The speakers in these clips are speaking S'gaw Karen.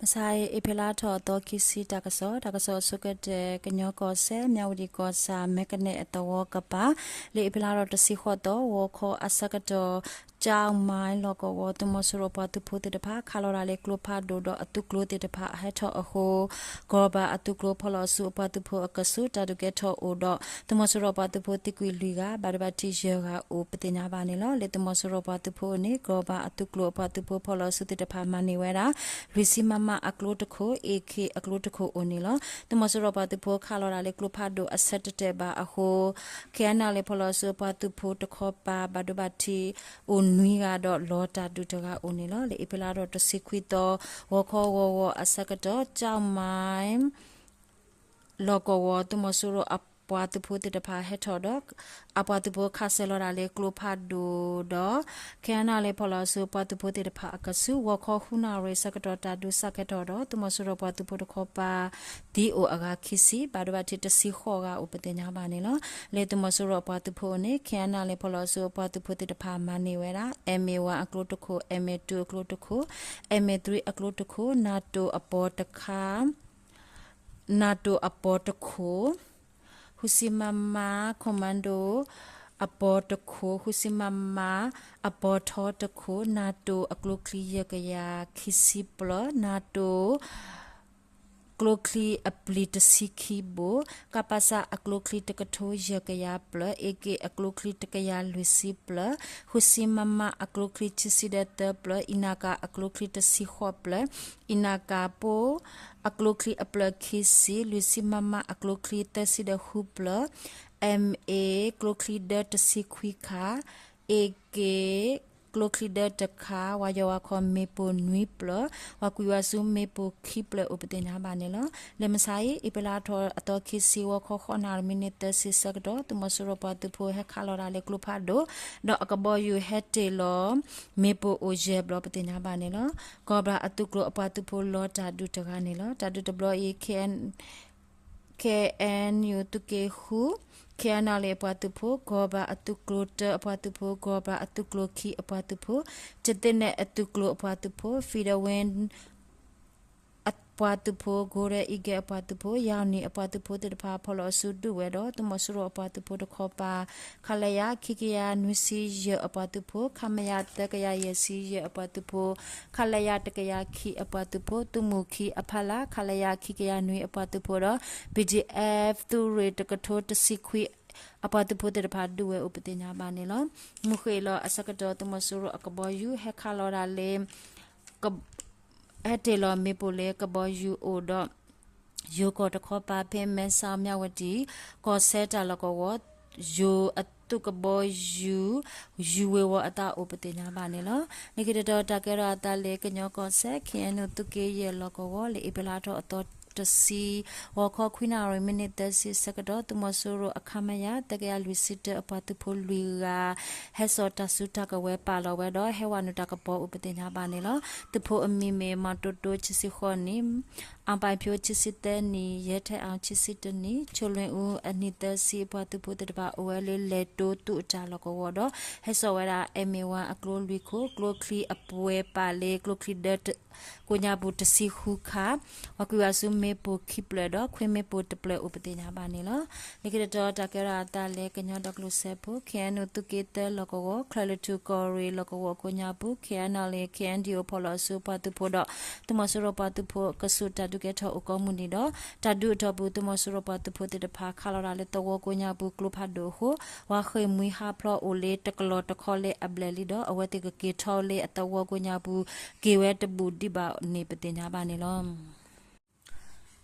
မဆါအံၤ အ့ဖြ့လါထီၣ်အသီခံဆံတၢ်ကစီၣ်, တၢ်ကစီၣ်အဆိကတၢၢ် ကညီကီၢ်စဲၣ် မၠၣ်ဝတံၣ်ကီၢ်ဆၣ် မဲကနဲၣ်အသဝီကပၤ လၢအ့ဖြ့လါထီၣ်တဆံဃိးသီ ဂီၤခီအဆၢကတီၢ် ကၠၣ်မၢၣ်လီၢ်ကဝီၤ သုးမီၤစိရိၤအပှၤသုးဖိသ့ၣ်တဖၣ် ခးလီၤတၢ်လၢကျိဖးဒိၣ်ဒီးအသုးကျိၤသ့ၣ်တဖၣ်ဟဲထီၣ်အဃိ ကီၢ်ဘၣ်အသုးကျိၤဖီၣ်လီၤအစုအပှၤသုးဖိအကဆူး တၢ်ဒုးကဲထီၣ်အိၣ်ဒီး သုးမီၤစိရိၤအပှၤသုးဖိသံကွံာ်လွံၢ်ဂၤ ဘၣ်ဒိဘၣ်ထံးယဲၢ်ဂၤအိၣ် ပသ့ၣ်ညါဘၣ်န့ၣ်လီၤ. လၢသုးမီၤစိရိၤအပှၤသုးဖိအအိၣ်န့ၣ် ကီၢ်ဘၣ်အသုးကျိၤအပှၤသုးဖိဖီၣ်လီၤအစုသ့ၣ်တဖၣ်မၤန့ၢ်ဝဲဒၣ် လွံၢ်ဆံမမအကျိတခိၣ် AK အကျိတခိၣ်အိၣ်န့ၣ်လီၤ. သုးမီၤစိရိၤအပှၤသုးဖိခးလီၤတၢ်လၢကျိဖးဒိၣ်အဆၢတတဲာ်ဘၣ်အဃိ KNLA ဖီၣ်လီၤအစုအပှၤသုးဖိတခီပၤ ဘၣ်ဒိဘၣ်ထံးအိၣ်နွံဂၤဒီးလီၤတၢ်ဒုးတဂၤအိၣ်န့ၣ်လီၤ. လၢအ့ဖြ့လါထီၣ်တဆံခွံသီ ဂီၤခီဂီၤဂီၤအဆၢကတီၢ် ကၠၣ်မၢၣ် လီၢ်ကဝီၤ သုးမီၤစိရိၤအပှၤသုးဖိသ့ၣ်တဖၣ်ဟဲထီၣ်ဒီး အပှၤသုးဖိခးဆၢလီၤတၢ်လၢကျိဖးဒိၣ်ဒီး KNLA ဖီၣ်လီၤအစုအပှၤသုးဖိသ့ၣ်တဖၣ်အကဆူး ဂီၤခီဃုနၣ်ရံၣ်ဆၢကတီၢ်တၢ်ဒုးစးကဲထီၣ်ဒီး သုးမီၤစိရိၤအပှၤသုးဖိတခီပၤ သံအိၣ်အဂၤခံဆံ ဘၣ်ဒိဘၣ်ထံးတဆံဃိးဂၤအိၣ်ပသ့ၣ်ညါဘၣ်န့ၣ်လီၤ. လၢသုးမီၤစိရိၤအပှၤသုးဖိအအိၣ်န့ၣ် KNLA ဖီၣ်လီၤအစုအပှၤသုးဖိသ့ၣ်တဖၣ်မၤန့ၢ်ဝဲဒၣ် MA one အကျိတခိၣ် MA two အကျိတခိၣ် MA three အကျိတခိၣ် NATO အပီၤတခါ NATO အပီၤတခိၣ် ဃုဆံမမ Commando အပီၤတခိၣ် ဃုဆံမမ အပီၤထီတခိၣ် NATO အကျိချံယဲၢ်ကယၤခံဆံပျၢၤ NATO ကျိချံအပျံၤတဆံခံဘိ, ကပစ အကျိချံတကထိယဲၢ်ကယၤပျၢၤ, AK အကျိချံတကယၤလွံၢ်ဆံပျၢၤ, ဃုဆံမမ အကျိချံခံဆံဒီးသၢပျၢၤ, အံနက အကျိချံတဆံဃိးပျၢၤ, အံနက ပိ အကျိချံအပျၢၤခံဆံ, လွံၢ်ဆံမမ အကျိချံသၢဆံဒီးဃုပျၢၤ, MA ကျိချံဒၢတဆံခွံခါ, AK ကျိချံဒၢတခါ, ဝၤယီၤဝၤခီၣ်မ့ၣ်ပိၢ်နွံပျၢၤ, ဝၤကွံာ်ဝၤဆူမ့ၣ်ပိၢ်ခံပျၢၤအိၣ်ပသ့ၣ်ညါဘၣ်န့ၣ်လီၤ. လၢမဆါအံၤ အ့ဖြ့လါထီၣ်အသီခံဆံ ဂီၤခီဃိးနၣ်ရံၣ်မံးနံးသၢဆံဆၢကတီၢ် သုးမီၤစိရိၤပှၤသုးဖိဟဲခးလီၤတၢ်လၢကျိဖးဒိၣ်, ဒီးအကဘီယူၤဟဲတ့ၢ်လီၤ မ့ၣ်ပိၢ်အိၣ်ယဲၢ်ဘျီပသ့ၣ်ညါဘၣ်န့ၣ်လီၤ. ကီၢ်ဘၣ်အသုးကျိၤအပှၤသုးဖိလီၤတၢ်ဒုးတဂၤန့ၣ်လီၤ. တၢ်ဒုးတဘျီအံၤ KNU သုးက့ဃု, KNLA အပှၤသုးဖိ, ကီၢ်ဘၣ်အသုးကျိၤတၢအပှၤသုးဖိ, ကီၢ်ဘၣ်အသုးကျိၤခံအပှၤသုးဖိ, ကသ့ၣ်နဲၣ်အသုးကျိၤအပှၤသုးဖိ, ဖံးဒဝ့ အပှၤသုးဖိ, Golden Eagle အပှၤသုးဖိ, ယၢ်နံၣ်အပှၤသုးဖိသ့ၣ်တဖၣ် ဖီၣ်လီၤအစုဒုးဝဲဒီး သုးမီၤစိရိၤအပှၤသုးဖိတခီပၤ ခလရ ခံကယၤနွံဆံယဲၢ်အပှၤသုးဖိ, ခမရ သၢကယၤယဲၢ်ဆံယဲၢ်အပှၤသုးဖိ, ခလရ တကယၤခံအပှၤသုးဖိ, သုးမုၢ်ခံအဖီလာ် ခလရ ခံကယၤနွံအပှၤသုးဖိဒီး PDF သုးရ့ၣ်တကထိတဆံခွံ အပှၤသုးဖိသ့ၣ်တဖၣ်ဒုးဝဲအိၣ်ပသ့ၣ်ညါဘၣ်န့ၣ်လီၤ. မုၢ်ဃ့ၢ်လီၤအဆၢကတီၢ် သုးမီၤစိရိၤအကဘီယူၤ ဟဲခးလီၤတၢ်လၢ ဟဲတ့ၢ်လီၤမ့ၣ်ပိၢ်လၢကဘီယူၤအိၣ်ဒီး ယိၤကီၢ်တခီပၤဖဲမဲဆီး မၠၣ်ဝတံၣ် ကီၢ်စဲၣ်တၢ်လီၢ်ကဝီၤ ယိၤအသုးကဘီယူၤ ယူၤဝ့ၤဝီၤအသးအိၣ်ပသ့ၣ်ညါဘၣ်န့ၣ်လီၤ. လၢခံတတီၤ တၢ်ကဲထီၣ်အသးလၢကညီကီၢ်စဲၣ် KNU သုးက့ယဲၢ်လီၢ်ကဝီၤ လၢအ့ဖြ့လါထီၣ်အသီတဆံ ဂီၤခီခွံနၣ်ရံၣ်မံးနံးသၢဆံဆၢကတီၢ် သုးမီၤစိရိၤအ ခမရ သၢကယၤလွံၢ်ဆံတၢအပှၤသုးဖိလွံၢ်ဂၤ ဟဲစိာ်တၢ်စုတၢ်ကဝဲၤပာ်လီၤဝဲဒီး ဟဲဝဲနုာ်တၢ်ကပီၤအိၣ်ပသ့ၣ်ညါဘၣ်န့ၣ်လီၤ. သုးဖိအမံၤမ့ၢ် မတီတိ ခံဆံဃိးနံၣ်, အောင်ပိုင်ဖြို ခံဆံသၢနံၣ်, ရဲထက်အောင် ခံဆံတနံၣ်, ချိုလွင်ဦး အနံၣ်သၢဆံ အပှၤသုးဖိသ့ၣ်တဖၣ်အိၣ်ဝဲလၢလဲၤတိသူၣ်အတၢ်လီၢ်ကဝီၤဒီး ဟဲစိာ်ဝဲဒၣ် MA one အကျိလွံၢ်ခိၣ်, ကျိချံအပှဲၤပာ်လၢကျိချံဒၢ ကိးညါပူၤတဆံဃုခါ, ဝၤကွံာ်ဝၤဆူမ့ၣ်ပိၢ်ခံပျၢၤဒီး ခွ့မ့ၣ်ပိၢ်တပျၢၤအိၣ်ပသ့ၣ်ညါဘၣ်န့ၣ်လီၤ. လၢခံတတီၤ တၢ်ကဲထီၣ်အသးလၢကညီဒီကလုာ်စၢဖှိၣ် KNU သုးက့သၢလီၢ်ကဝီၤ ချၢၣ်လွံၢ်ထူၣ်ကီၢ်ရ့ၣ်လီၢ်ကဝီၤကိးညါပူၤ KNLA KNDO ဖီၣ်လီၤအစုအပှၤသုးဖိဒီး သုးမီၤစိရိၤပှၤသုးဖိအကဆူး တၢ်ဒုးကဲထီၣ်အိၣ်ကိးမုၢ်နံၤဒီး တၢ်ဒုးအတီၢ်ပူၤ သုးမီၤစိရိၤပှၤသုးဖိသ့ၣ်တဖၣ် ခးလီၤတၢ်လၢသဝီကိးညါပူၤ ကျိဖးဒိၣ်အဃိ ဝၤဃ့ၢ်မှံဟးဖျိးအိၣ်လၢတကလီၢ်တခီလၢအဘျဲၣ်လံဒီး အဝဲသ့ၣ်ကက့ၤထီၣ်လၢအသဝီကိးညါပူၤ က့ၤဝဲတဘူၣ်ဒံးဘၣ်န့ၣ် ပသ့ၣ်ညါဘၣ်န့ၣ်လီၤ.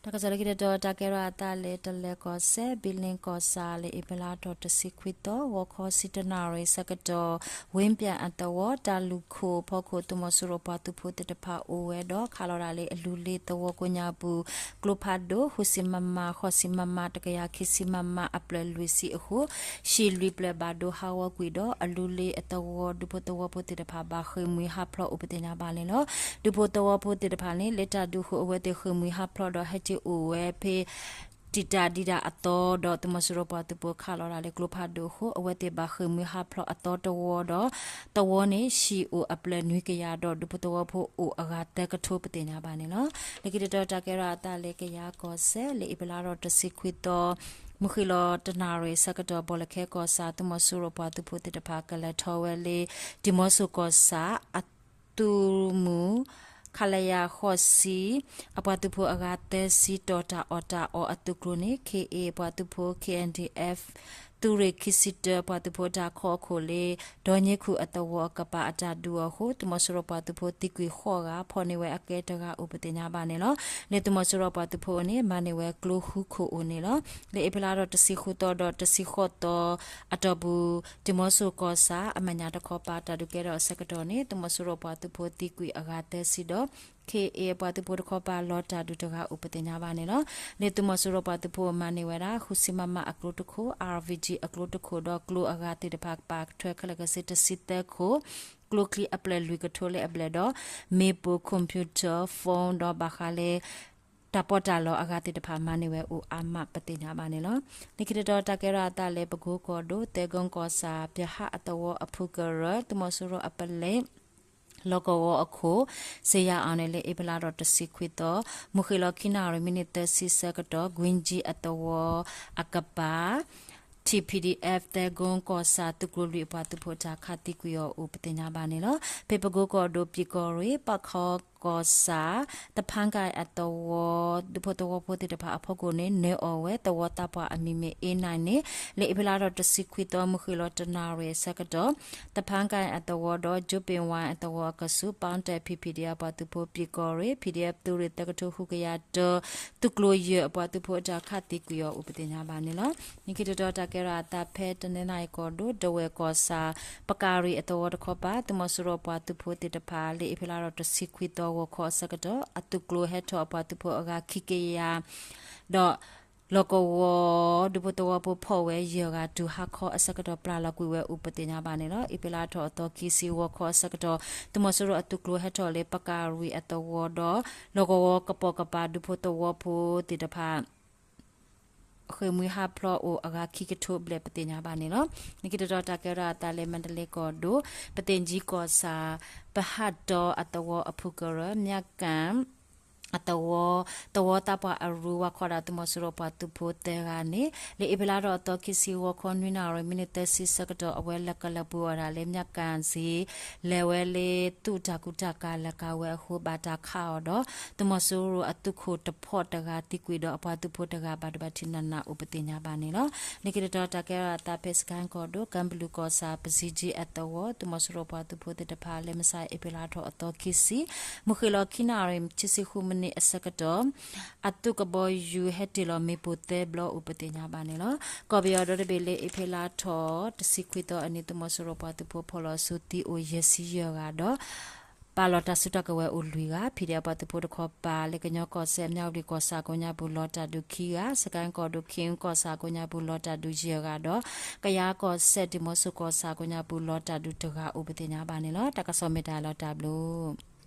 တၢ်ကစီၣ်လၢခံတတီၤ တၢ်ကဲထီၣ်အသးလၢတလၢၤကီၢ်စဲၣ် ဘံလ့ကီၢ်ဆၣ် လၢအ့ဖြ့လါထီၣ်တဆံခွံသီ ဂီၤခီဆံတနၣ်ရံၣ်ဆၢကတီၢ် ဝ့ၣ်ပၠၣ်အသဝီ တၢ်လူၢ်ခိၣ်အဖီခိၣ် သုးမီၤစိရိၤပှၤသုးဖိသ့ၣ်တဖၣ်အိၣ်ဝဲဒီး ခးလီၤတၢ်လၢအလူလ့သဝီကိးညါပူၤ ကျိဖးဒိၣ် ဃုဆံ မမ, ဃိးဆံ မမ, တကယၤခံဆံ မမ အပျၢၤလွံၢ်ဆံအဃိ ဟံၣ်လွံၢ်ပျၢၤဘၣ်ဒိဟးဂီၤကွံာ်ဒီး အလူလ့အသဝီ ဒူဖိသဝီဖိသ့ၣ်တဖၣ် ဘၣ်ဃ့ၢ်မှံဟးဖျိးအိၣ်ပသ့ၣ်ညါဘၣ်န့ၣ်လီၤ. ဒူဖိသဝီဖိသ့ၣ်တဖၣ်န့ၣ် လၢတၢ်ဒုးအဃိ အဝဲသ့ၣ်ဃ့ၢ်မှံဟးဖျိးဒီး ဟဲက့ၤအိၣ်ဝဲဖဲ တံာ်တာ်ဒံးဒၣ်အသီဒီး သုးမီၤစိရိၤပှၤသုးဖိခးလီၤဒၣ်လၢကျိဖးဒိၣ်အဃိ အဝဲသ့ၣ်ဘၣ်ဃ့ၢ်မှံဟးဖျိးအသီတဝီဒီး သဝီန့ၣ် ဟံၣ်အိၣ်အပျဲၢ်နွံကယၤဒီး ဒူဖိသဝီဖိအိၣ်အဂၤသၢကထိပသ့ၣ်ညါဘၣ်န့ၣ်လီၤ. လၢခံတတီၤတၢ်ကဲထီၣ်အသးလၢကယၤကီၢ်စဲၣ် လၢအ့ဖြ့လါထီၣ်တဆံခွံသီ မုၢ်ဃ့ၢ်လီၤတနၣ်ရံၣ်အဆၢကတီၢ် ဘီၣ်လၢခဲကီၢ်ဆၣ် သုးမီၤစိရိၤပှၤသုးဖိသ့ၣ်တဖၣ် ကလဲၤထီၣ်ဝဲလၢ ဒံၣ်မီစိၣ်ကီၢ်ဆၣ် အသုးမုၢ် ခလရ ဃိးဆံ အပှၤသုးဖိအဂၤသၢဆံ တီၢ်တၢ်အီၣ်တၢ်အီအသုးကျိၤန့ၣ် ခ့ၣ်အ့ၣ် ပှၤသုးဖိ ခ့ၣ်အဲၣ်ၣ်ဒီၣ်အ့ၣ် သုးရ့ၣ်ခံဆံတၢ ပှၤသုးဖိတၢ်ခီအခိၣ်လၢ ဒီနံၣ်ခူၣ်အသဝီအကပၤအတၢ်ဒုးအီၤအဃိ သုးမီၤစိရိၤပှၤသုးဖိသံကွံာ်ဃိးဂၤ ဖီၣ်န့ၢ်ဝဲအကဲတဂၤအိၣ်ပသ့ၣ်ညါဘၣ်န့ၣ်လီၤ. လၢသုးမီၤစိရိၤပှၤသုးဖိအအိၣ်န့ၣ် မၤန့ၢ်ဝဲကျိဃုခိၣ်အိၣ်န့ၣ်လီၤ. လၢအ့ဖြ့လါထီၣ်တဆံဃုသီဒီးတဆံဃိးသီအတီၢ်ပူၤ ဒံၣ်မီစိၣ်ကီၢ်ဆၣ် အမဲာ်ညါတခီပၤ တၢ်ဒုးကဲထီၣ်အဆၢကတီၢ်န့ၣ် သုးမီၤစိရိၤပှၤသုးဖိသံကွံာ်အဂၤသၢဆံဒီး ခ့ၣ်အ့ၣ် အပှၤသုးဖိတခီပၤလီၤတၢ်ဒုးတဂၤအိၣ်ပသ့ၣ်ညါဘၣ်န့ၣ်လီၤ. လၢသုးမီၤစိရိၤပှၤသုးဖိမၤန့ၢ်ဝဲဒၣ် ဃုဆံ မမ အကျိတခိၣ်, အၣ်အါဘံၣ်ကၠံ အကျိတခိၣ်ဒီးကျိအဂၤသ့ၣ်တဖၣ် ပာ်ထွဲခဲလၢာ်ခဲဆ့တဆံသၢခိၣ်, ကျိချံအပျဲၢ်လွံၢ်ကထိလၢအဘျဲၣ်ဒီး မ့ၣ်ပိၢ် computer phone ဒီးဘၣ်ဃးလၢ တၢ်ပီးတၢ်လီအဂၤသ့ၣ်တဖၣ်မၤန့ၢ်ဝဲအိၣ်အါမးပသ့ၣ်ညါဘၣ်န့ၣ်လီၤ. လၢခံတတီၤတၢ်ကဲထီၣ်အသးလၢပကိကီၢ်ဒိၣ် သဲကုန်းကီၢ်ဆၣ် ပျၢဟးအသဝီအဖုကရၢ သုးမီၤစိရိၤအပလဲၤ လီၢ်ကဝီၤအခိၣ် စ့ယၤအီၤန့ၣ် လၢအ့ဖြ့လါထီၣ်တဆံခွံသီ မုၢ်ဃ့ၢ်လီၤခံနၣ်ရံၣ်မံးနံးသၢဆံဆၢကတီၢ် ကွ့ကၠံအသဝီအကပၤ ထံၣ် P D F သဲကုန်းကီၢ်ဆၣ် သုးကျိၤလွံၢ်အပှၤသုးဖိတၢ်ခးသံကွံာ်အီၤအိၣ်ပသ့ၣ်ညါဘၣ်န့ၣ်လီၤ. ဖဲပကိကီၢ်ဒိၣ် ပံၣ်ကီၢ်ရ့ၣ် ပၣ်ခီကီၢ်ဆၣ် သဖါကၣ်အသဝီ ဒူဖိသဝီဖိသ့ၣ်တဖၣ်အဖီခိၣ်န့ၣ် နၢအီၣ်ဝဲသဝီသးပှၢ်အမံၤမ့ၢ် A nine န့ၣ် လၢအ့ဖြ့လါထီၣ်တဆံခွံသီ မုၢ်ဃ့ၢ်လီၤတနၣ်ရံၣ်အဆၢကတီၢ် သဖါကၣ်အသဝီဒီး ကၠိပ့ၣ်ဝါအသဝီအကဆူး ပီတဲၣ် P P D F အပှၤသုးဖိ ပံၣ်ကီၢ်ရ့ၣ် P D F သုးရ့ၣ်သၢကထိဃုကယၤတၢ သုးကျိၤယဲၢ်အပှၤသုးဖိအတၢ်ခးသံကွံာ်အီၤအိၣ်ပသ့ၣ်ညါဘၣ်န့ၣ်လီၤ. လၢခံတတီၤတၢ်ကဲထီၣ်အသးဖဲတနီသရံၣ်ကီၢ်ဒိၣ် ဒဝဲၢ်ကီၢ်ဆၣ် ပကၣ်ရံၣ်အသဝီတခီပၤ သုးမီၤစိရိၤပှၤသုးဖိသ့ၣ်တဖၣ် လၢအ့ဖြ့လါထီၣ်တဆံခွံသီ ဂီၤခီအဆၢကတီၢ် အသုးကျိၤဟဲထီၣ်အပှၤသုးဖိအဂၤခံကယၤ ဒီး လီၢ်ကဝီၤ ဒူဖိသဝီဖိဖီၣ်ဝဲယဲၢ်ဂၤ တုၤဟါခီအဆၢကတီၢ် ပျၢ်လီၤကွံာ်ဝဲအိၣ်ပသ့ၣ်ညါဘၣ်န့ၣ်လီၤ. အ့ဖြ့လါထီၣ်အသီခံဆံ ဂီၤခီအဆၢကတီၢ် သုးမီၤစိရိၤအသုးကျိၤဟဲထီၣ်လၢပကၣ်ရံၣ်အသဝီဒီး လီၢ်ကဝီၤကပိာ်ကပၤ ဒူဖိသဝီဖိသ့ၣ်တဖၣ် ဃ့ၢ်မှံဟးဖျိးအိၣ်အဂၤခံကထိဘျဲၣ်ပသ့ၣ်ညါဘၣ်န့ၣ်လီၤ. လၢခံတတီၤတၢ်ကဲထီၣ်အသးလၢမၤတလ့ကီၢ်ဒိၣ် ပသ့ၣ်ကၠံကီၢ်ဆၣ် ပဟးတီအသဝီအဖုကရၢ မၠၣ်ကၣ် အသဝီ သဝီသးပှၢ်အရူ ဝၤခီဒၣ်သုးမီၤစိရိၤပှၤသုးဖိသၢဂၤန့ၣ် လၢအ့ဖြ့လါထီၣ်အသီခံဆံ ဂီၤခီနွံနၣ်ရံၣ် မံးနံးသၢဆံဆၢကတီၢ် အဝဲလဲၤကလၢာ်ပှ့ၤအီၣ်ဒၣ်လၢမၠၣ်ကၣ်စ့ လဲၤဝဲလၢသူၣ်တၢ်ကူတၢ်ကၤလၢကၤဝဲအဃိ ဘၣ်တၢ်ခးအီၤဒီး သုးမီၤစိရိၤအသုးခိၣ်တဖီၣ်တဂၤသံကွံာ်ဒီး အပှၤသုးဖိတဂၤဘၣ်ဒိဘၣ်ထံးနးနးအိၣ်ပသ့ၣ်ညါဘၣ်န့ၣ်လီၤ. လၢခံတတီၤတၢ်ကဲထီၣ်အသးဖဲစကဲၣ်ကီၢ်ဒိၣ် ကၢဘလူးကီၢ်ဆၣ် ပစံကၠံအသဝီ သုးမီၤစိရိၤပှၤသုးဖိသ့ၣ်တဖၣ် လၢမုၢ်ဆါအ့ဖြ့လါထီၣ်အသီခံဆံ မုၢ်ဃ့ၢ်လီၤခံနၣ်ရံၣ် ခံဆံဃုမံးနံးအဆၢကတီၢ် အသုးကဘီယူၤဟဲတ့ၢ်လီၤမ့ၣ်ပိၢ်သၢဘျီအိၣ်ပသ့ၣ်ညါဘၣ်န့ၣ်လီၤ. ကီၢ်ပယီၤဒီတဘ့ၣ်လၢအ့ဖြ့လါထီၣ်တဆံခွံသီအနံၤ သုးမီၤစိရိၤပှၤသုးဖိဖီၣ်လီၤဆူသံအိၣ်ယဲၢ်ဆံယဲၢ်ဂၤဒီး ပာ်လီၤတၢ်စုတၢ်ကဝဲၤအိၣ်လွံၢ်ဂၤ PDF ပှၤသုးဖိတခီပၤ လၢကညီကီၢ်စဲၣ် မြဝတီ ကီၢ်ဆၣ်ကိးညါပူၤလီၤတၢ်ဒုးခံဂၤ, စကဲၣ်ကီၢ်ဒိၣ် ခ့ၣ်အူကီၢ်ဆၣ်ကိးညါပူၤလီၤတၢ်ဒုးယဲၢ်ဂၤဒီး ကယၤကီၢ်စဲၣ် ဒံၣ်မိၣ်စိၣ်ကီၢ်ဆၣ်ကိးညါပူၤလီၤတၢ်ဒုးတဂၤအိၣ်ပသ့ၣ်ညါဘၣ်န့ၣ်လီၤ. တၢ်ကစီၣ်မ့ၢ်တၢ်လီၤတၢ်ဘျုး